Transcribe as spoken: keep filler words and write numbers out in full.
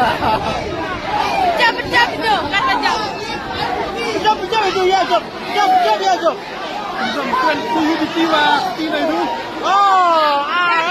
Pejam, pejam, pejam, kan pejam. Pejam, pejam, itu ya, jom. Pejam, pejam, ya, jom. Jom, tuan, tuan, di sini, Mas. Sini, tu. Oh, ah.